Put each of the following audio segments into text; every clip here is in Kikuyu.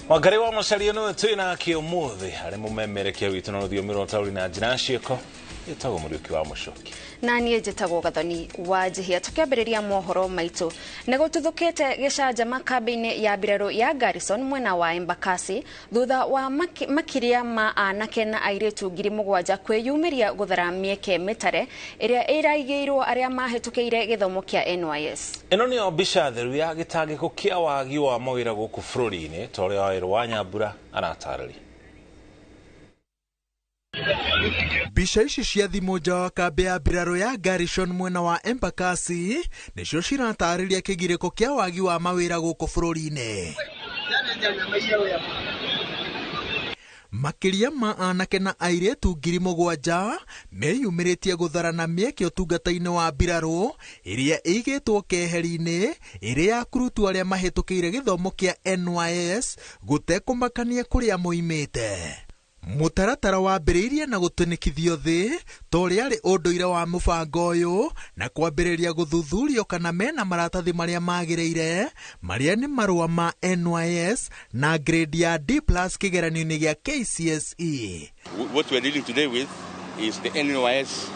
Wangari wa Macharia nĩwe twĩ nake ũmũthĩ harĩ mũmemerekia witũ na rũthiomi rwa taũri na njĩra ciĩko ĩtagwo Mũriũki wa Mũcoki. Na niĩ njĩtagwo Gathoni wa Njihia. Tũkĩambĩrĩria mohoro maitũ, nĩ gũtuthũkĩte gĩcanjama kambĩ-inĩ ya mbirarũ ya Garrison mwena wa Embakasi thutha wa makĩria ma anake na airĩtu 7,000 kwĩyumĩria gũthara mĩeke mĩtare ĩrĩa ĩraigĩirwo arĩa mahĩtũkĩire gĩthomo kĩa NYS. Ĩno nĩyo mbica theru ya gĩtangĩko kĩa wagi wa mawĩra gũkũ bũrũri-inĩ ta ũrĩa Wawerũ wa Nyambura aratarĩria. Mbica ici cia thimũ nja wa kambĩ ya mbirarũ ya Garrison mwena wa Embakasi nĩcio ciratarĩria kĩgirĩko kĩa wagi wa mawĩra gũkũ bũrũri-inĩ. Makĩria ma anake na airĩtu 7,000 meyumĩrĩtie gũtharana mĩeke ũtungata-inĩ wa mbirarũ ĩrĩa ĩigĩtwo keheri-inĩ ĩrĩ ya kurutu arĩa mahĩtũkĩire gĩthomo kĩa NYS gũtekũmakania kũrĩa moimĩte. Mũtaratara wambĩrĩirie na gũtũnĩkithio thĩ ta ũrĩa arĩ ũndũire wa mũbango ũyũ na kwambĩrĩria gũthuthurio kana mena maratathi marĩa magĩrĩire marĩa nĩ marũa ma NYS na grade ya D+ kĩgeranio-inĩ gĩa KCSE. What we are dealing today with is the NYS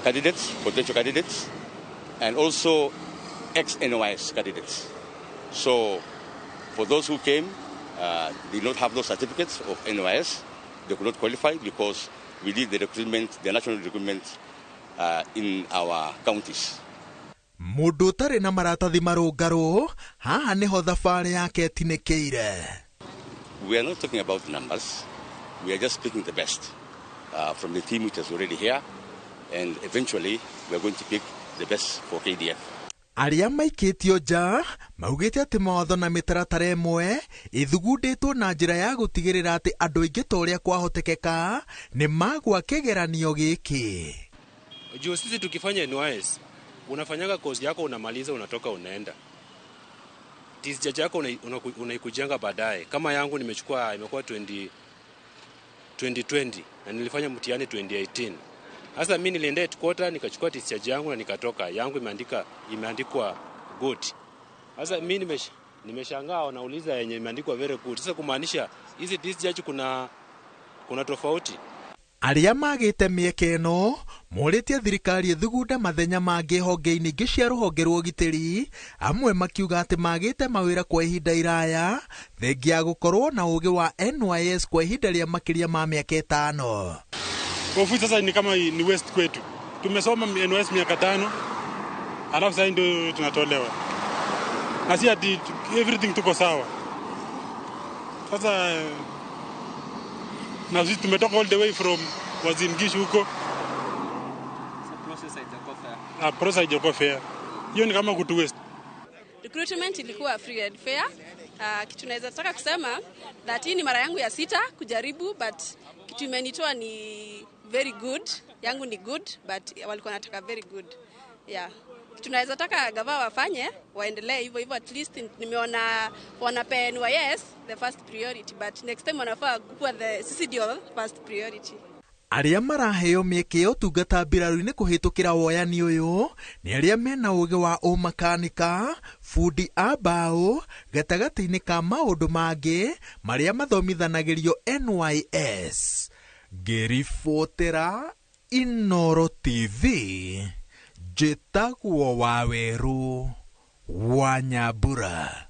candidates, potential candidates, and also ex-NYS candidates. So for those who came, did not have those certificates of NYS, they could not qualify because we did the recruitment, the national recruitment in our counties. Mũndũ ũtarĩ na maratathi marũngarũ, haha nĩho thabarĩ yake ĩtinĩkĩire. We are not talking about numbers, we are just picking the best from the team which is already here, and eventually we are going to pick the best for KDF. Arĩa maikĩtio nja maugĩte atĩ mawatho na mĩtaratara ĩmwe ĩthugundĩtwo na njĩra ya gũtigĩrĩra atĩ andũ aingĩ ta ũrĩa kwahotekeka nĩ magwa kĩgeranio gĩkĩ. Juu sisi tukifanya NYS, unafanyaga course yako unamaliza, unatoka unaenda. Discharge yako unaikujenga baadaye. Kama yangu nimechukua imekuwa 2020 na nilifanya mtihani 2018. Sasa mimi nilienda headquarter nikachukua discharge yangu na nikatoka. Yangu imeandikwa good. Sasa mimi nimeshangaa wanauliza yenye imeandikwa very good. Sasa kumaanisha hizi discharge kuna tofauti. Arĩa magĩte mĩeke ĩno morĩtie thirikari ĩthugunde mathenya mangĩ honge-inĩ ingĩ cia rũhonge rwa ũgitĩri, amwe makiuga atĩ magĩte mawĩra kwa ihinda iraya thengia ya gũkorwo na ũgĩ wa NYS kwa ihinda rĩa makĩria ma mĩaka 5. Kwa sasa ni kama ni waste kwetu. Tumesoma NYS miaka 5, alafu sasa ndio tunatolewa. Na si ati everything tuko sawa. Sasa na sisi tumetoka all the way from Uasin Gishu huko. Process haijakuwa fair. Process haijakuwa fair. Hiyo ni kama kutu waste. Recruitment ilikuwa free and fair. Kitu naweza taka kusema that hii ni mara yangu ya 6 kujaribu, but kitu imenitoa ni very good. Yangu ni good, but walikuwa wanataka very good. Yeah. Kitu naweza taka gava wafanye, waendelee hivyo hivyo, at least nimeona wanapea NYS the first priority, but next time wanafaa kuwa the sisi ndio first priority. Arĩa maraheo mĩeke ya ũtungata mbirarũ-inĩ kũhĩtũkĩra woyani ũyũ nĩ arĩa mena ũgĩ wa ũmakanika, bundi a mbaũ, gatagatĩ-inĩ ka maũndũ mangĩ marĩa mathomithanagĩrio NYS. Ngĩribotera Inooro TV, njĩtagwo Wawerũ wa Nyambura.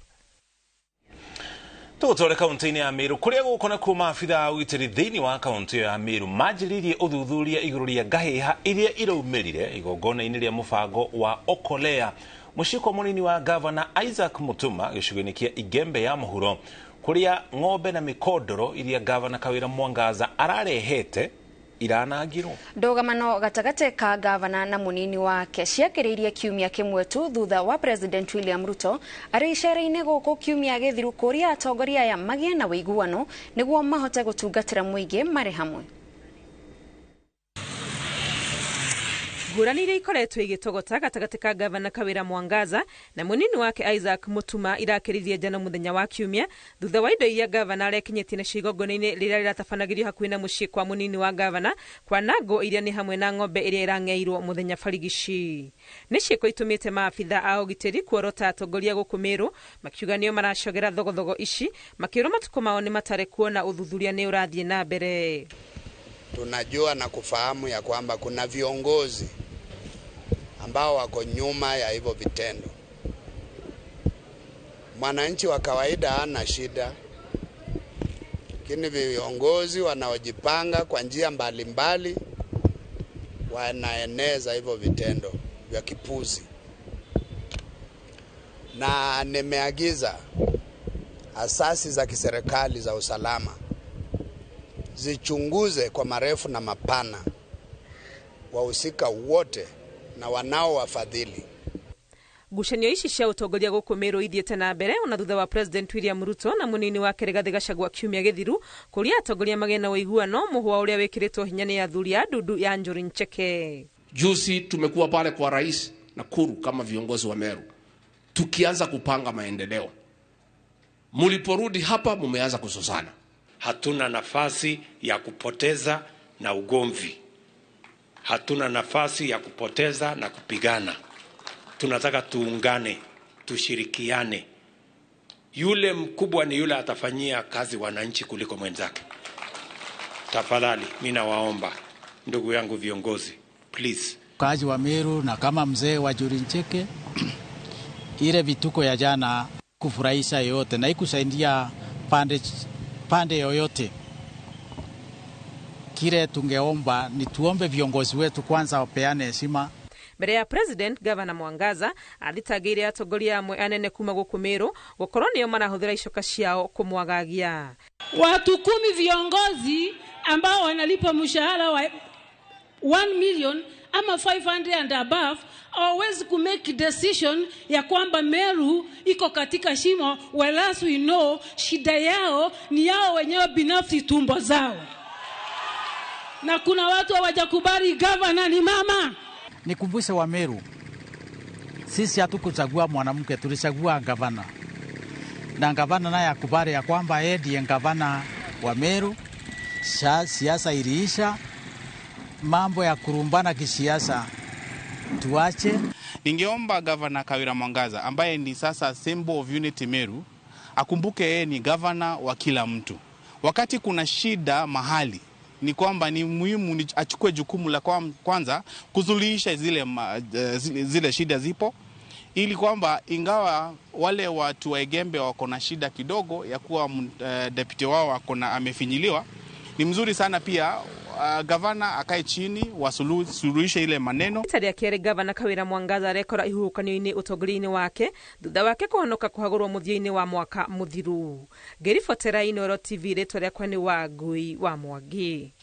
Tũgũtware kaunti-inĩ ya Meru kũrĩa gũkũ nakuo maabitha a ũgitĩri thĩinĩ wa kaunti ya Meru manjĩrĩirie ũthuthuria igũrũ rĩa ngahĩha iria iraumĩrire igongona-inĩ rĩa mũbango wa Okolea mũciĩ kwa mũnini wa gavana Isaac Mutuma gĩcigo-inĩ kĩa Igembe ya mũhuro kũrĩa ng'ombe na mĩkondoro iria gavana Kawĩra Mwangaza ararehete iranangirwo. Ndũgamano gatagatĩ ka gavana na mũnini wake ciakĩrĩirie kiumia kĩmwe tu thutha wa President William Ruto arĩ icera-inĩ gũkũ kiumia gĩthiru kũria atongoria aya magĩe na ũiguano nĩguo mahote gũtungatĩra mũingĩ marĩ hamwe. Ngũrani iria ikoretwo igĩtogota gatagatĩ ka gavana Kawira Mwangaza na mũnini wake Isaac Mutuma irakĩririe njano mũthenya wa kiumia thutha wa indo iria gavana arekinyĩtie nacio igongona-inĩ rĩrĩa rĩratabanagĩrio hakuhĩ na mũciĩ kwa mũnini wa gavana kwanangwo iria nĩ hamwe na ng'ombe ĩrĩa ĩrang'eirwo mũthenya barigici. Nĩ ciĩko itũmĩte maabitha a ũgitĩri kuorota atongoria gũkũ Meru makiuga nĩo maracogera thogothogo ici makĩrwo matukũ mao nĩ matare kuona ũthuthuria nĩ ũrathiĩ na mbere. Tunajua na kufahamu ya kwamba kuna viongozi ambao wako nyuma ya hivyo vitendo. Mwananchi wa kawaida hana shida, lakini viongozi wanaojipanga kwa njia mbalimbali wanaeneza hivyo vitendo vya kipuzi. Na nimeagiza asasi za kiserikali za usalama zichunguze kwa marefu na mapana wahusika wote na wanaowafadhili. Ngucanio ici cia utongoria gũkũ Meru ithiĩte na mbere ona thutha wa President William Ruto na mũnini wake Rigathĩ Gachagua kiumia gĩthiru kũria atongoria magĩe na ũiguano mũhwa ũrĩa wĩkĩrĩtwo hinya nĩ athuri a ndundu ya Njuri Ncheke. Juzi tumekuwa pale kwa rais Nakuru kama viongozi wa Meru tukianza kupanga maendeleo. Muliporudi hapa mumeanza kusosana. Hatuna nafasi ya kupoteza na ugomvi. Hatuna nafasi ya kupoteza na kupigana. Tunataka tuungane, tushirikiane. Yule mkubwa ni yule atafanyia kazi wananchi kuliko mwenzake. Tafadhali, mimi nawaomba ndugu yangu viongozi, please. Kazi wa Meru na kama mzee wa Njuri Ncheke, ile vituko ya jana kufurahisha yote na ikusaidia pande yoyote. Kile tungeomba ni tuombe viongozi wetu kwanza wapeane heshima. Mbere ya President Gavana Mwangaza athitangĩire atongoria amwe anene kuma gũkũ Meru gũkorwo nĩo marahũthĩra icoka ciao kũmwagagia. Watu 10 viongozi ambao wanalipa mshahara wa 1 million ama 500 and above hawawezi ku make decision ya kwamba Meru iko katika shimo, whereas we know shida yao ni yao wenyewe binafsi, tumbo zao. Na kuna watu hawajakubali gavana ni mama. Nikumbushe wa Meru, sisi hatukuchagua mwanamke, tulichagua gavana. Na gavana naye akubali ya kwamba yeye ndiye gavana wa Meru. Siasa iliisha, mambo ya kurumbana kisiasa tuache. Ningeomba Gavana Kawira Mwangaza ambaye ni sasa symbol of unity Meru akumbuke yeye ni gavana wa kila mtu. Wakati kuna shida mahali ni kwamba ni muhimu achukue jukumu la kwanza kusuluhisha zile shida zipo, ili kwamba ingawa wale watu wa Igembe wako na shida kidogo ya kuwa deputy wao wako na amefinyiliwa, ni mzuri sana pia gavana akae chini wasuluhishe ile maneno. Rita rĩa kerĩ gavana Kawira Mwangaza arekora ihuhũkanio-inĩ ũtongoria-inĩ wake thutha wake kũhonoka kũhagũrwo mũthia-inĩ wa mwaka mũthiru. Ngĩribotera Inooro TV, rĩtwa rĩakwa nĩ Wangui wa Mwangi.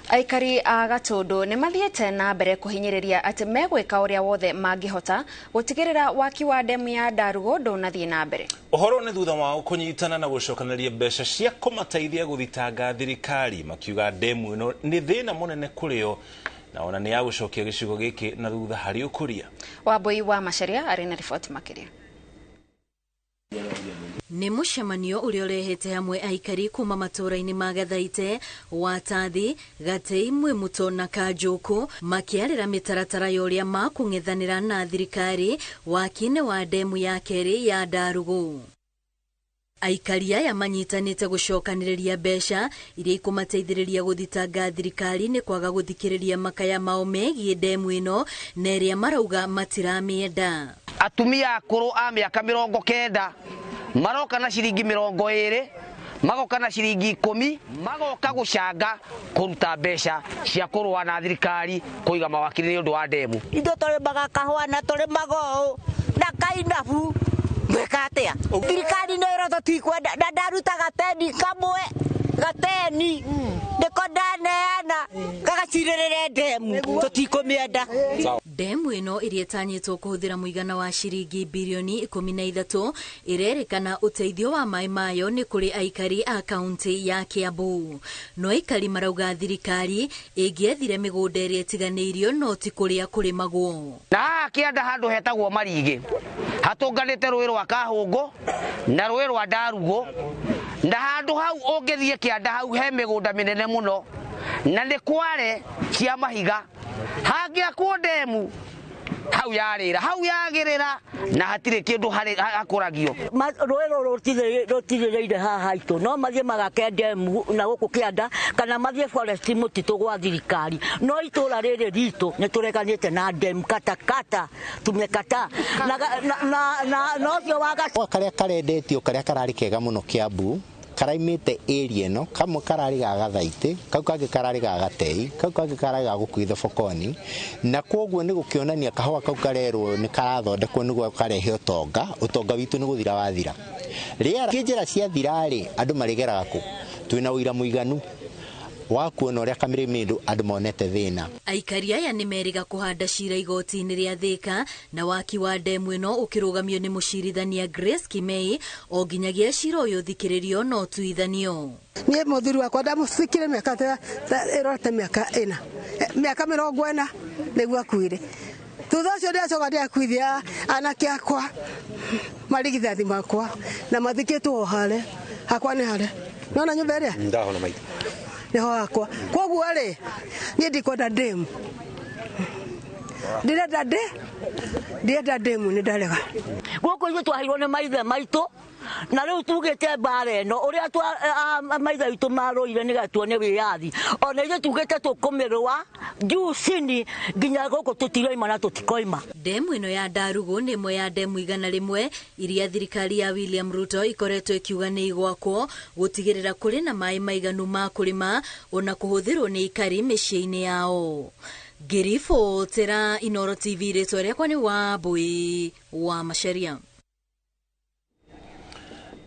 Aikari a Gatũndũ nĩ mathiĩte na mbere kũhinyĩrĩria atĩ megwĩka ũrĩa wothe mangĩhota gũtigĩrĩra waki wa ndemu ya Ndarugo ndũnathiĩ na mbere. Ũhoro nĩ thutha wao kũnyitana na gũcokanĩria mbeca cia kũmateithia gũthitanga thirikari makiuga ndemu ĩno nĩ thĩna mũnene kũrĩ o na ona nĩ ya gũcokia gĩcigo gĩkĩ na thutha harĩ ũkũria. Wambui wa Macharia arĩ na riboti makĩria. Nĩ mũcemanio ũrĩa ũrehete hamwe aikari kuma matũũra-inĩ ma Gathaite, Watathi, Gatei, Mwimuto na Kanjũkũ makĩarĩra mĩtaratara ya ũrĩa makũng'ethanĩra na thirikari waki-inĩ wa ndemu ya kerĩ ya Ndarugu. Aikari aya manyitanĩte gũcokanĩrĩria mbeca iria ikũmateithĩrĩria gũthitanga thirikari nĩ kwaga gũthikĩrĩria makaya mao megiĩ ndemu ĩno na ĩrĩa marauga matiramĩenda. Atumia akũrũ a mĩaka 90 maroka na ciringi 20, magoka na ciringi 10, magoka gũcanga kũruta mbeca cia kũrũa na thirikari kũiga mawakiri nĩ ũndũ wa ndemu. Ithuĩ tũrĩmaga kahũa na tũrĩmaga ũũ na kainabu mwĩka atĩa? Thirikari nĩ ĩrotwo tikwenda na ndaruta gateni kamwe gateni nĩko ndaneana gagacirĩrĩre ndemu tũtikũmĩenda. Ndemu ĩno ĩrĩa ĩtanyĩtwo kũhũthĩra mũigana wa ciringi birioni 13 ĩrerĩkana ũteithio wa maĩ mayo nĩ kũrĩ aikari a kaunti ya Kiambu. No aikari marauga thirikari ĩngĩethire mĩgũnda ĩrĩa ĩtiganĩirio no ti kũrĩa kũrĩmagwo. Na haha kĩanda handũ hetagwo Marigĩ hatũnganĩte rũĩ rwa Kahũngũ na rũĩ rwa Ndarugũ, na handũ hau ũngĩthiĩ kĩanda hau he mĩgũnda mĩnene mũno na nĩ kware cia mahiga. Hangĩakwo ndemu hau yarĩra hau yagĩrĩra na hatirĩ kĩndũ hakũragio. Rũĩ rũrũ rũtirĩrĩire haha haitũ, no mathiĩ magake ndemu na gũkũ kĩanda kana mathiĩ forest mũtitũ gwa thirikari, no itũra rĩrĩ ritũ nĩ tũreganĩte na ndemu katakata tumekata na ũcio wa karĩa karendetio karĩa kararĩ kega mũno Kiambu karaimĩte area ĩno, kamwe kararĩ ga Gathaitĩ, kau kangĩ kararĩ ga Gatei, kau kangĩ kararĩ ga gũkuĩ Thobokoni, na kwoguo nĩ gũkĩonania kahũa kau karerwo nĩ karathondekwo nĩguo karehe ũtonga, ũtonga witũ nĩ gũthira wathira. Rĩera njĩra ciathira-rĩ, andũ marĩgeraga kũ? Twĩna ũira mũiganu wa kuona ũrĩa Kamĩrĩmĩndũ andũ monete thĩna. Aikari aya nĩ merĩga kũhanda cira igoti-inĩ rĩa Thĩka na waki wa ndemu ĩno ũkĩrũgamio nĩ mũcirithania Grace Kimei o nginyagia cira ũyũ ũthikĩrĩrio no ũtuithanio. Niĩ mũthuri wakwa ndamũthikire mĩaka ĩrorete mĩaka ĩna, mĩaka 40 nĩguo akuire. Thutha ũcio ndĩracoka ndĩrakuithia anake akwa marigithathi makwa na mathikĩtwo o harĩa hakwa nĩ harĩa nona nyũmba ĩrĩa ndahona maitũ nĩho hakwa. Koguo rĩ niĩ ndikwenda ndemu, ndĩrenda ndĩrenda ndemu nĩ ndarega. Gũkũ ithuĩ twaheirwo nĩ maithe maitũ na rĩu tugĩte mbara ĩno ũrĩa maithe witũ marũire nĩgetha tuone wĩyathi, ona ithuĩ tugĩte tũkũmĩrũa juu chini nginya gũkũ tũtiroima na tũtikoima. Ndemu ĩno ya Ndarugũ nĩ ĩmwe ya ndemu 100 iria thirikari ya William Ruto ikoretwo ĩkiuga nĩ igwakwo gũtigĩrĩra kũrĩ na maĩ maiganu ma kũrĩma ona kũhũthĩrwo nĩ aikari mĩciĩ-inĩ yao. Ngĩribotera Inooro TV, rĩtwa rĩakwa nĩ Wambui wa Macharia.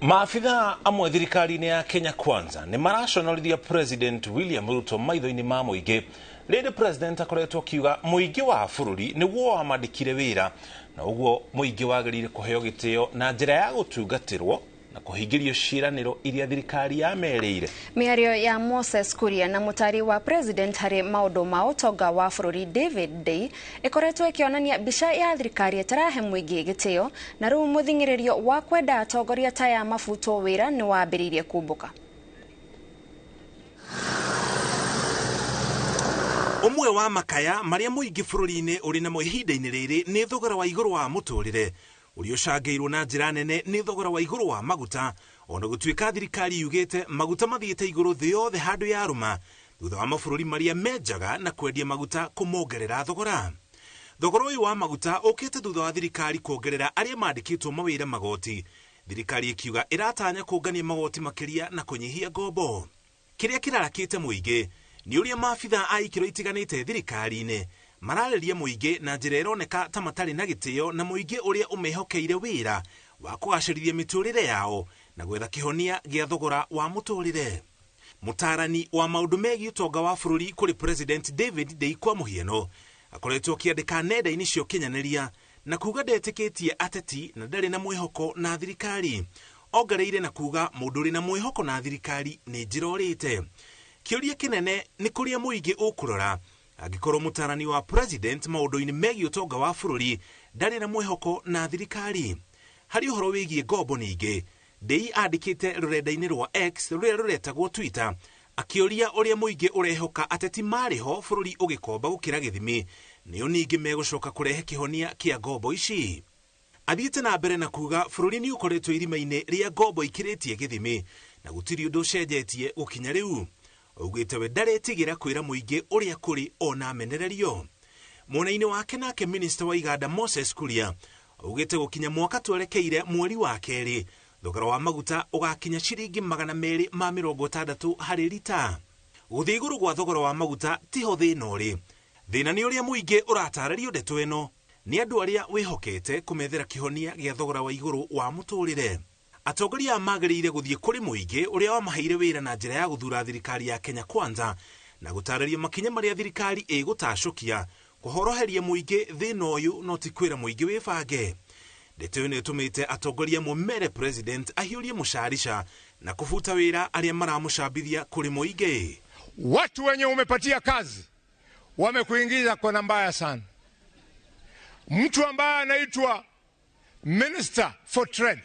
Maabitha amwe thirikari-inĩ ya Kenya Kwanza nĩ maraconorithia President William Ruto maitho-inĩ ma mũingĩ rĩrĩ President akoretwo akiuga mũingĩ wa bũrũri nĩguo wamandĩkire wĩra na ũguo mũingĩ wagĩrĩire kũheo gĩtĩo na njĩra ya gũtungatĩrwo na kũhingĩrio ciĩranĩro iria thirikari yamerĩire. Mĩario ya Moses Kuria na mũtari wa President harĩ maũndũ ma ũtonga wa bũrũri David Ndii ĩkoretwo ĩkĩonania mbica ya thirikari ĩtarahe mũingĩ gĩtĩo, na rĩu mũthing'ĩrĩrio wa kwenda atongoria ta ya mabutwo wĩra nĩ wambĩrĩirie kumbũka. Ũmwe wa makaya marĩa mũingĩ bũrũri-inĩ ũrĩ namo ihinda-inĩ rĩrĩ nĩ thogora wa igũrũ wa mũtũrĩre ũrĩa ũcangĩirwo na njĩra nene nĩ thogora wa igũrũ wa maguta, ona gũtuĩka thirikari yugĩte maguta mathiĩte igũrũ thĩ yothe handũ yarũma thutha wa mabũrũri marĩa menjaga na kwendia maguta kũmongerera thogora. Thogora ũyũ wa maguta ũkĩte thutha wa thirikari kuongerera arĩa mandĩkĩtwo mawĩra magoti, thirikari ĩkiuga ĩratanya kũngania magoti makĩria na kũnyihia ngombo. Kĩrĩa kĩrarakĩte mũingĩ nĩ ũrĩa maabitha a ikĩro itiganĩte thirikari-inĩ mararĩria mũingĩ na njĩra ĩroneka ta matarĩ na gĩtĩo na mũingĩ ũrĩa ũmehokeire wĩra wa kũgacĩrithia mĩtũrĩre yao na gwetha kĩhonia gĩa thogora wa mũtũrĩre. Mũtaarani wa maũndũ megiĩ ũtonga wa bũrũri kũrĩ President David Ndii kwa mũhiano akoretwo akĩandĩka nenda-inĩ cia ũkinyanĩria na kuga ndetĩkĩtie ateti na ndarĩ na mwĩhoko na thirikari. Ongereire na kuga mũndũ ũrĩ na mwĩhoko na thirikari nĩ njĩra ũrĩte. Kĩũria kĩnene nĩ kũrĩa mũingĩ ũkũrora angĩkorwo mũtaarani wa President maũndũ-inĩ megiĩ ũtonga wa bũrũri ndarĩ na mwĩhoko na thirikari. Harĩ ũhoro wĩgiĩ ngombo ningĩ, Ndii andĩkĩte rũrenda-inĩ rwa X rũrĩa rũretagwo Twitter akĩũria ũrĩa mũingĩ ũrehoka ateti marĩ ho bũrũri ũgĩkomba gũkĩra gĩthimi nĩo ningĩ megũcoka kũrehe kĩhonia kĩa ngombo ici. Athiĩte na mbere na kuga bũrũri nĩ ũkoretwo irima-inĩ rĩa ngombo ikĩrĩtie gĩthimi na gũtirĩ ũndũ ũcenjetie gũkinya rĩu. Augĩte we ndaretigĩra kwĩra mũingĩ ũrĩa kũrĩ ona amenererio. Mwena-inĩ wake nake Minister wa Iganda Moses Kuria augĩte gũkinya mwaka twerekeire mweri wa kerĩ thogora wa maguta ũgakinya ciringi 260 harĩ rita. Gũthiĩ igũrũ gwa thogora wa maguta tiho thĩna ũrĩ. Thĩna nĩ ũrĩa mũingĩ ũratarĩrio ndeto ĩno nĩ andũ arĩa wĩhokete kũmethera kĩhonia gĩa thogora wa igũrũ wa mũtũrĩre. Atongoria aya magĩrĩire gũthiĩ kũrĩ mũingĩ ũrĩa wamaheire wĩra na njĩra ya gũthura thirikari ya Kenya Kwanza na gũtarĩria makinya marĩa thirikari ĩgũtacũkia Kũhoroheria mũingĩ thĩna ũyũ no ti kwĩra mũingĩ wĩbange. Ndeto ĩyo nĩ ĩtũmĩte atongoria amwe mere president ahiũrie mũcarica na kũbuta wĩra arĩa maramũcambithia kũrĩ mũingĩ. Watu wenye umepatia kazi wamekuingiza kona mbaya sana. Mtu ambaye anaitwa Minister for Trade,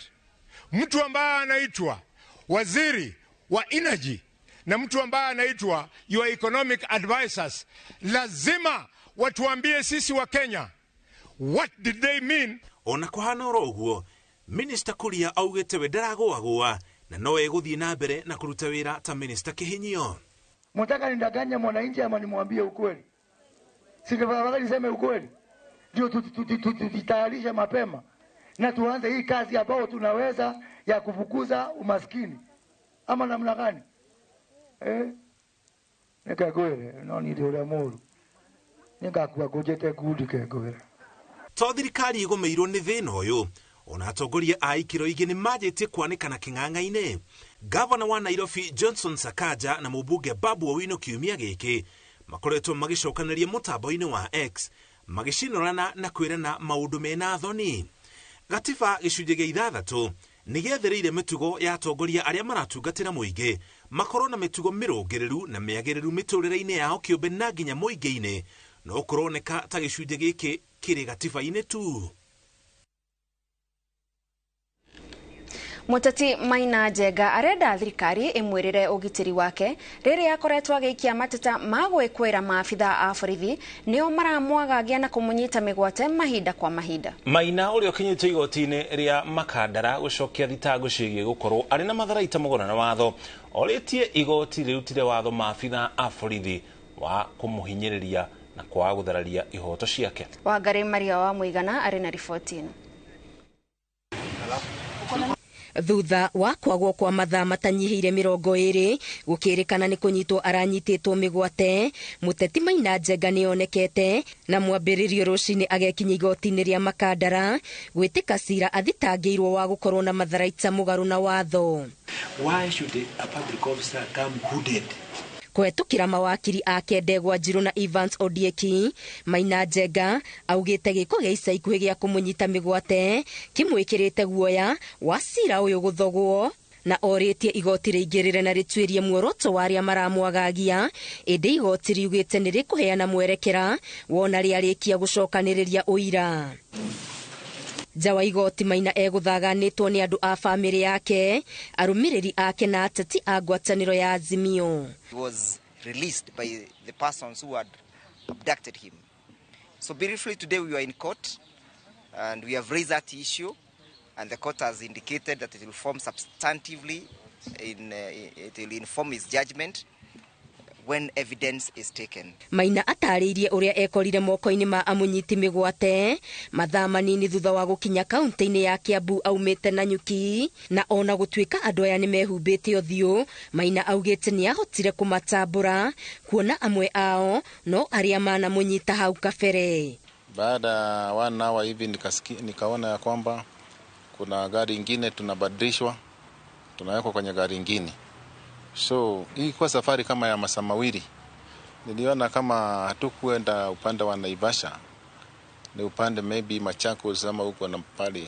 mtu ambaye anaitwa waziri wa energy na mtu ambaye anaitwa your economic advisors, lazima watuambie sisi wa Kenya what did they mean. Ona kũhana oro ũguo, Minister Kuria augĩte we ndaragũagũa na no egũthiĩ na mbere na kũruta wĩra ta minister kĩhinyio. Mnataka nidanganye mwananchi ama nimwambie ukweli? Si tafadhali niseme ukweli, ndio tujitayarishe mapema na tuanze hii kazi ambayo tunaweza ya kufukuza umaskini, ama namna gani? Nikagwire no ni ule muru ningakua ngujete ngundi kengwire. To thirikari ĩgũmĩirwo nĩ thĩna ũyũ, ona atongoria a ikĩro ingĩ nĩ manjĩtie kwanĩkana kĩng'ang'a-inĩ. Gavana wa Nairobi Johnson Sakaja na mũmbunge Babu Owino kiumia gĩkĩ makoretwo magĩcokanĩria mũtambo-inĩ wa X magĩcinorana na kwĩrana maũndũ mena thoni. Gatiba gĩcunjĩ gĩa 6 nĩ gĩathĩrĩire mĩtugo ya atongoria arĩa maratungatĩra mũingĩ makorwo na mĩtugo mĩrũngĩrĩru na mĩagĩrĩru mĩtũrĩre-inĩ yao kĩũmbe na nginya mũingĩ-inĩ, no kũroneka ta gĩcunjĩ gĩkĩ kĩrĩ gatiba-inĩ tu. Mũteti Maina Njenga arenda thirikari ĩmwĩrĩre ũgitĩri wake rĩrĩa akoretwo agĩikia mateta ma gwĩkwĩra maabitha a borithi nĩo maramwagagia na kũmũnyita mĩgwate mahinda kwa mahinda. Maina ũrĩa ũkinyĩte igoti-inĩ rĩa Makandara gũcokia thitango ciĩgiĩ gũkorwo arĩ na matharaita mũgũra na watho, orĩtie igoti rĩrutire watho maabitha a borithi wa kũmũhinyĩrĩria na kwaga gũthararia ihoto ciake. Wangari Maria wa Mũigana arĩ na riboti ĩno. Thutha wa kwagwo kwa mathaa matanyihĩire 20 gũkĩrĩkana nĩ kũnyitwo aranyitĩtwo mĩgwate, mũteti Maina Njenga nĩonekete na mwambĩrĩrio rũcinĩ agekinya igoti-inĩ rĩa Makandara gwĩtĩka cira athitangĩirwo wa gũkorwo na matharaita mũgarũ na watho. Why should a public officer come hooded? Kũhetũkĩra mawakiri ake Ndegwa Njirũ na Evans Ondieki, Maina Njenga augĩte gĩko gĩa ica ikuhĩ gĩa kũmũnyita mĩgwate kĩmwĩkĩrĩte guoya wa cira ũyũ gũthogwo, na orĩtie igoti rĩingĩrĩre na rĩtuĩrie muoroto wa arĩa maramwagagia, ĩndĩ igoti riugĩte nĩ rĩkũheana mwerekera wona rĩarĩkia gũcokanĩrĩria ũira. Nja wa igoti Maina egũthaganĩtwo nĩ andũ a bamĩrĩ yake, arũmĩrĩri ake na ateti a ngwatanĩro ya Azimio. He was released by the persons who had abducted him. So briefly today we were in court and we have raised that issue, and the court has indicated that it will form substantively, it will inform his judgment when evidence is taken. Maina atarĩirie ũrĩa ekorire moko-inĩ ma amũnyiti mĩgwate mathaa manini thutha wa gũkinya kaunti-inĩ ya Kiambu aumĩte Nanyuki, na ona gũtuĩka andũ aya nĩmehumbĩte ũthiũ, Maina augĩte nĩahotire kũmatambũra kuona amwe ao no arĩa manamũnyita hau kabere. Baada ya 1 hour hivi nikaona ya kwamba kuna gari ingine tunabadilishwa, tunawekwa kwenye gari ingine. So hii kwa safari kama ya masaa mawili, niliona kama hatukuenda upande wa Naivasha, ni upande maybe Machakos ama huko na pale,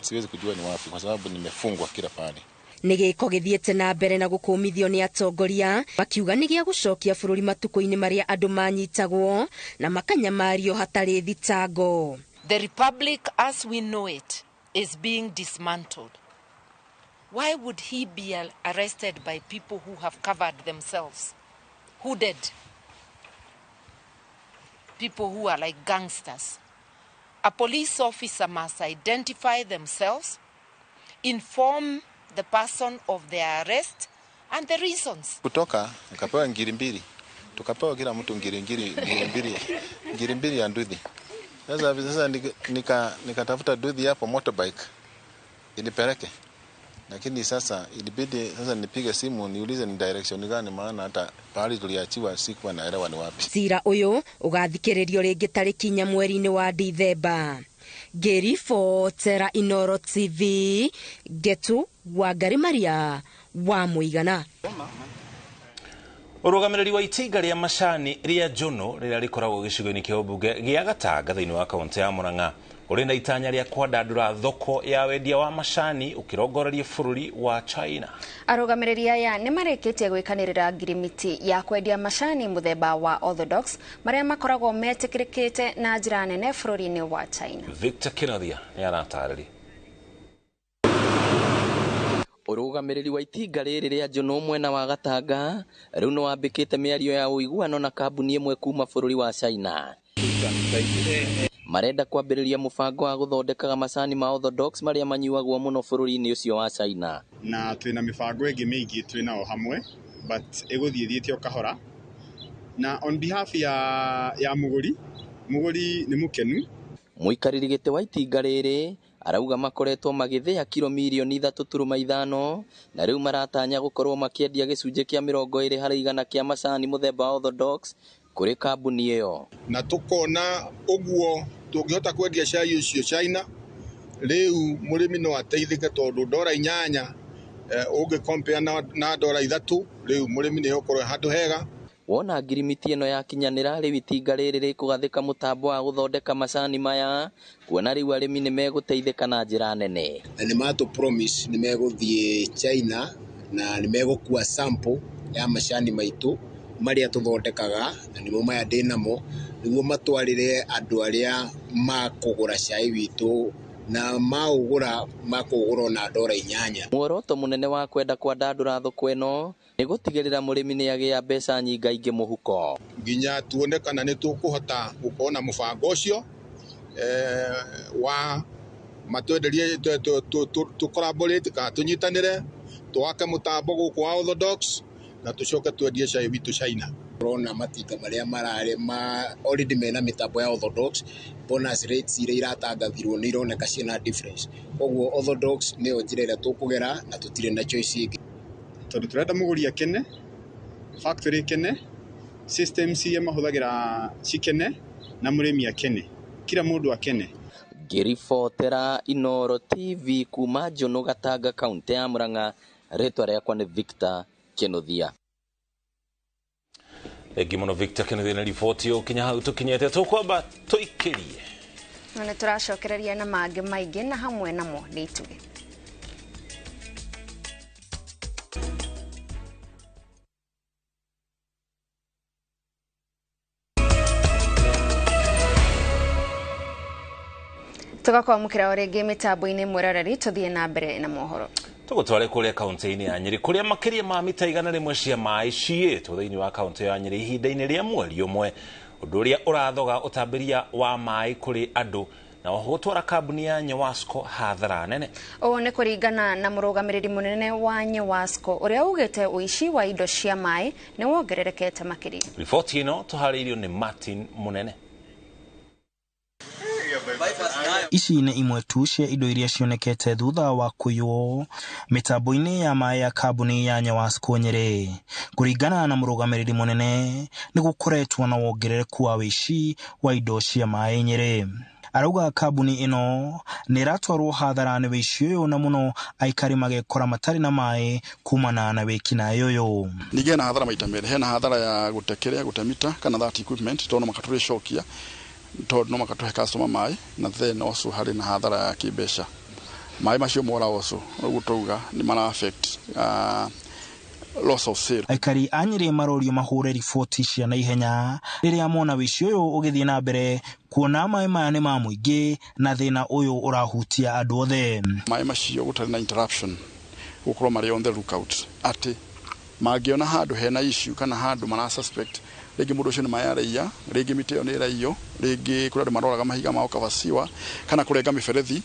siwezi kujua ni wapi kwa sababu nimefungwa kila pale. Nĩ gĩko gĩthiĩte na mbere na gũkũmithio nĩ atongoria makiuga nĩ gĩa gũcokia bũrũri matukũ-inĩ marĩa andũ manyitagwo na makanyamario hatarĩ thitango. The republic as we know it is being dismantled. Why would he be arrested by people who have covered themselves, hooded, people who are like gangsters? A police officer must identify themselves, inform the person of their arrest and the reasons. Kutoka nikapewa ngiri mbili, tukapewa kila mtu ngiri mbili ya nduthi. Sasa nikatafuta nduthi hapo motorbike inipeleke. Lakini sasa ilibidi sasa nipige simu niulize ni direction gani, maana hata pahali tuliachiwa sikuwa naelewa ni wapi. Cira uyu ugathikiririo ringi tariki 4 mweri-inĩ wa Dithemba. Ngĩribotera Inoro TV, Getu Wangari Maria wa Mũigana. Ũrũgamĩrĩri wa itinga rĩa macani rĩa Njono rĩrĩa rĩkoragwo gĩcigo-inĩ kĩa ũmbunge gĩa Gatanga thĩinĩ wa kaũntĩ ya Murang'a ũrĩ na itanya rĩa kwandandũra thoko ya wendia wa macani ũkĩrongoreria bũrũri wa China. Arũgamĩrĩri aya nĩ marĩkĩtie gwĩkanĩrĩra ngirimiti ya kwendia macani mũthemba wa Orthodox marĩa makoragwo metĩkĩrĩkĩte na njĩra nene bũrũri-inĩ wa China. Victor Kinathia nĩ aratarĩria. Ũrũgamĩrĩri wa itinga rĩrĩ rĩa Njono mwena wa Gatanga rĩu nĩ wambĩkĩte mĩario ya ũiguano na kambuni ĩmwe kuma bũrũri wa China. Marenda kwambĩrĩria mũbango wa gũthondekaga macani ma Orthodox marĩa manyuagwo mũno bũrũri-inĩ ũcio wa China. Na twĩna mĩbango ĩngĩ mĩingĩ twĩnao hamwe, but ĩgũthiĩ ĩthiĩte o kahora. Na on behalf ya mũgũri, mũgũri nĩ mũkenu. Mũikarĩri gĩtĩ wa itinga rĩrĩ arauga makoretwo magĩthĩa kiro mirioni 3.5 na rĩu maratanya gũkorwo makĩendia gĩcunjĩ kĩa 20% kĩa macani mũthemba wa Orthodox kũrĩ kambuni ĩyo. Na tũkona ũguo tũngĩhota kwendia cai ũcio China, rĩu mũrĩmi no ateithĩke tondũ $8 ũngĩ compare na $3, rĩu mũrĩmi nĩ egũkorwo handũ hega. Wona ngirimiti ĩno yakinyanĩra rĩu itinga rĩrĩ rĩkũgathĩka mũtambo wa gũthondeka macani maya kuona rĩu arĩmi nĩ megũteithĩka na njĩra nene. Na nĩ matũ promise nĩ megũthiĩ China na nĩ megũkua sample ya macani maitũ marĩa tũthondekaga na nĩmo maya ndĩnamo nĩguo matwarĩre andũ arĩa makũgũra cai witũ na maũgũra makũgũra na $8. Muoroto mũnene wa kwenda kwandandũra thoko ĩno nĩ gũtigĩrĩra mũrĩmi nĩ agĩa mbeca nyingaingĩ mũhuko. Nginya tuone kana nĩ tũkũhota gũkorwo na mũbango ũcio wa matwenderie tũ collaborate kana tũnyitanĩre twake mũtambo gũkũ wa Orthodox na tũcoke twendie cai witũ China. Rona matinga marĩa mararĩ ma already mena mĩtambo ya Orthodox, bonus rates iria iratangathirwo nĩ ironeka ciĩna difference, koguo Orthodox nĩyo njĩra ĩrĩa tũkũgera na tũtirĩ na choice ĩngĩ. Tondũ tũrenda mũgũri akene, factory ikene, systems iria mahũthagĩra cikene na mũrĩmi akene, kila mũndũ akene. Ngĩribotera Inooro TV kuma Njono Gatanga kaũntĩ ya Murang'a, rĩtwa rĩakwa nĩ Victor Kĩnuthia. Thengi mũno Victor Kĩnuthia na riboti ũkinya hau tũkinyĩte tũkwamba tũikĩrie. Na nĩ tũracokereria na mangĩ maingĩ na hamwe namo nĩ itugĩ. Tũgakwamũkĩra o rĩngĩ mĩtambo-inĩ mwĩroreri tũthiĩ na mbere na mohoro. Tũgũtware kũrĩa kaũntĩ-inĩ ya Nyĩrĩ kũrĩa makĩria ma mita 100 cia maĩ ciĩtwo thĩinĩ wa kaũntĩ ya Nyĩrĩ ihinda-inĩ rĩa mweri ũmwe, ũndũ ũrĩa ũrathoga ũtambĩria wa maĩ kũrĩ andũ na oho gũtwara kambuni ya Nyewasco hathara nene. Ũũ nĩ kũringana na mũrũgamĩrĩri mũnene wa Nyewasco ũrĩa ugĩte ũici wa indo cia maĩ nĩ wongererekete makĩria. Riboti ĩno tũharĩirio nĩ Martin Mũnene. Ici nĩ imwe tu cia indo iria cionekete thutha wa kũiywo mĩtambo-inĩ ya maĩ ya kambuni ya Nyewasco Nyĩrĩ. Kũringana na mũrũgamĩrĩri mũnene, nĩ gũkoretwo na wongerereku wa ũici wa indo cia maĩ Nyĩrĩ. Arauga kambuni ĩno nĩ ĩratwarwo hathara nĩ ũici ũyũ na mũno aikari magekora matarĩ na maĩ kumana na wĩkinaĩ ũyũ. Ningĩ hena hathara maita merĩ, hena hathara ya gũte kĩrĩa gũte mita kana that equipment tondũ no makatũrĩcokia tondũ no makatũhe customer maĩ, na then also harĩ na hathara ya kĩmbeca. Maĩ macio mora also ũguo tauga nĩ mara affect loss of sale. Aikari a Nyĩrĩ marorio mahũre riboti cia naihenya rĩrĩa mona ũici ũyũ ũgĩthiĩ na mbere, kuona maĩ maya nĩ ma mũingĩ na thĩna ũyũ ũrahutia andũ othe. Maĩ macio gũtarĩ na interruption gũkorwo marĩ on the lookout atĩ mangĩona handũ hena issue kana handũ mara suspect rĩngĩ mũndũ ũcio nĩ maĩ araiya, rĩngĩ mĩtĩ ĩyo nĩ ĩraiywo, rĩngĩ kũrĩ andũ maroraga mahiga mao kabaciwa kana kũrenga mĩberethi,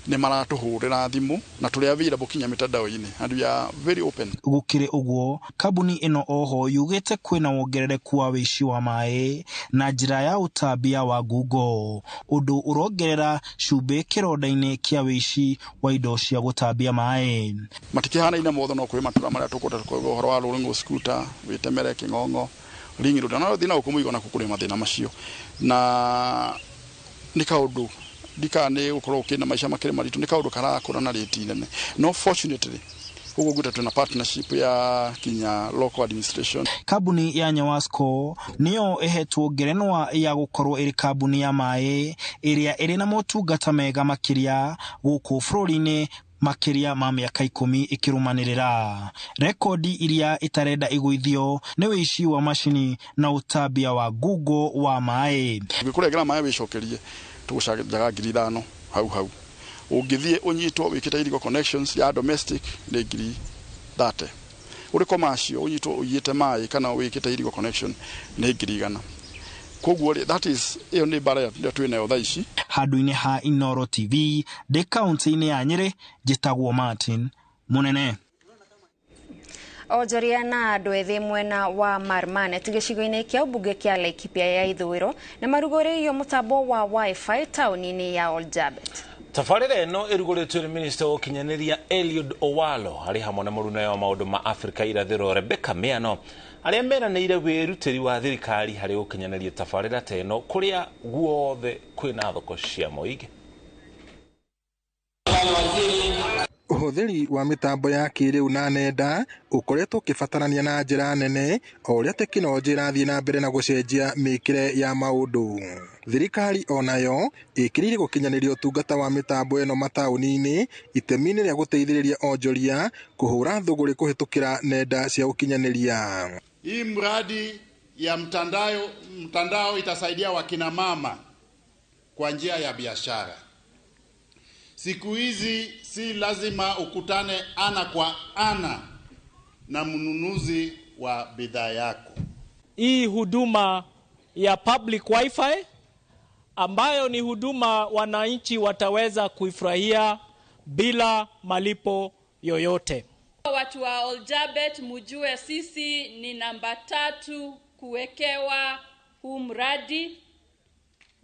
nĩ maratũhũrĩra thimũ na tũrĩ available kinya mitandao-inĩ and we are very open. Gũkĩrĩ ũguo, kambuni ĩno oho yugĩte kwĩna wongerereku wa ũici wa maĩ na njĩra ya ũtambia wa ngungo, ũndũ ũrongerera cumbĩ kĩronda-inĩ kĩa ũici wa indo cia gũtambia maĩ. Matikĩhanaine mothe, no kwĩ matũra marĩa tũkũhota kũigua ũhoro wa Rũrĩngũ scooter, Wĩtemere, Kĩng'ong'o, Ring Road, na thĩna gũkũ mũigo nakuo kũrĩ mathĩna macio, na nĩ kaũndũ ndika nĩ gũkorwo ũkĩna maica makĩrĩ maritũ, nĩ kaũndũ karakũra na rĩti nene. No fortunately Ũguo ngwĩta twĩna partnership ya kinya local administration. Kambuni ya Nyawasco nĩyo ĩhetwo ngerenwa ya gũkorwo ĩrĩ kambuni ya maĩ ĩrĩa ĩrĩ na motungata mega makĩria gũkũ bũrũri-inĩ makĩria ma mĩaka 10 ĩkĩrũmanĩrĩra. Rekondi iria ĩtarenda ĩgũithio nĩ wĩici wa macini na ũtambia wa ngungo wa maĩ. Ũngĩkũrengera maĩ wĩcokerie tũgũcanjaga 5,000 hau hau. Ũngĩthiĩ ũnyitwo wĩkĩte illegal connections ya domestic nĩ 30,000. Ũrĩ commercial ũnyitwo ũiyĩte maĩ kana wĩkĩte illegal connection nĩ 100,000. Koguo rĩ, that is ĩyo nĩ mbara ĩrĩa twĩ nayo thaa ici. Handũ-inĩ ha Inooro TV ndĩ kaunti-inĩ ya Nyĩrĩ, njĩtagwo Martin Munene. Onjoria na andũ ethĩ mwena wa Marmanet gĩcigo-inĩ kĩa ũmbunge kĩa Laikipia ya ithũĩro nĩ marugũrĩirio mũtambo wa Wi-Fi taũni-inĩ ya Oljabet. Tabarĩra ĩno ĩrugũrĩtio nĩ minista wa ũkinyanĩria Eliud Owalo arĩ hamwe na mũruna wa maũndũ ma Afrika irathĩro Rebecca Miano arĩa meranĩire wĩrutĩri wa thirikari harĩ gũkinyanĩria tabarĩra ta ĩno kũrĩa guothe kwĩna thoko cia mũingĩ. Ũhũthĩri wa mĩtambo ya kĩrĩu na nenda ũkoretwo ũkĩbatarania na njĩra nene o ũrĩa tekinoronjĩ ĩrathiĩ na mbere na gũcenjia mĩkĩre ya maũndũ. Thirikari onayo ĩkĩrĩire gũkinyanĩria ũtungata wa mĩtambo ĩno mataũni-inĩ itemi-inĩ rĩa gũteithĩrĩria onjoria kũhũra thũgũrĩ kũhĩtũkĩra nenda cia ũkinyanĩria. Hii mradi ya mtandao itasaidia wakina mama kwa njia ya biashara. Siku hizi si lazima ukutane ana kwa ana na mnunuzi wa bidhaa yako. Hii huduma ya public wifi ambayo ni huduma wananchi wataweza kuifurahia bila malipo yoyote. Watu wa Oljabet mujue sisi ni namba 3 kuwekewa huu mradi,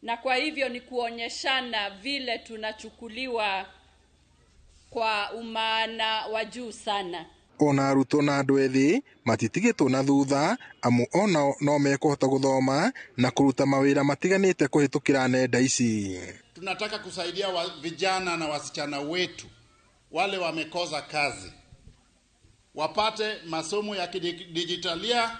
na kwa hivyo ni kuonyeshana vile tunachukuliwa kwa umaana wa juu sana. Ona arutwo na andũ ethĩ matitigĩtwo na thutha amu onao no mekũhota gũthoma na kũruta mawĩra matiganĩte kũhĩtũkĩra nenda ici. Tunataka kusaidia vijana na wasichana wetu wale wamekosa kazi wapate masomo ya kidijitalia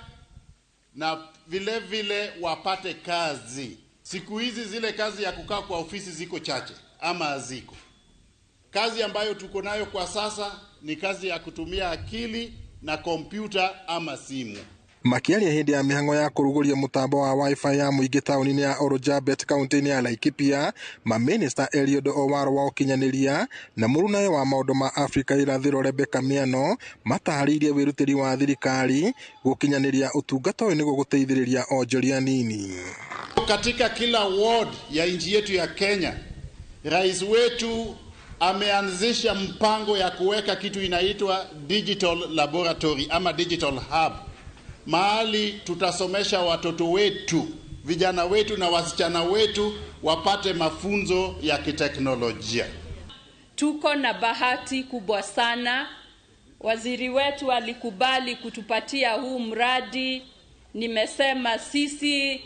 na vile vile wapate kazi. Siku hizi zile kazi ya kukaa kwa ofisi ziko chache ama haziko. Kazi ambayo tuko nayo kwa sasa ni kazi ya kutumia akili na kompyuta ama simu. Makiaria hĩndĩ ya mĩhang'o ya kũrugũria mũtambo wa Wi-Fi ya mũingĩ taũni-inĩ ya Oljabet kaunti-inĩ ya Laikipia, mamĩnĩsta Eliud Owalo wa ũkinyanĩria na mũrunawe wa maũndũ ma Afrika irathĩro Rebecca Miano matarĩirie wĩrutĩri wa thirikari gũkinyanĩria ũtungata ũyũ nĩguo gũteithĩrĩria onjoria nini. Katika kila ward ya nchi yetu ya Kenya, rais wetu ameanzisha mpango ya kuweka kitu inaitwa digital laboratory ama digital hub, mahali tutasomesha watoto wetu, vijana wetu na wasichana wetu wapate mafunzo ya kiteknolojia. Tuko na bahati kubwa sana. Waziri wetu alikubali kutupatia huu mradi. Nimesema sisi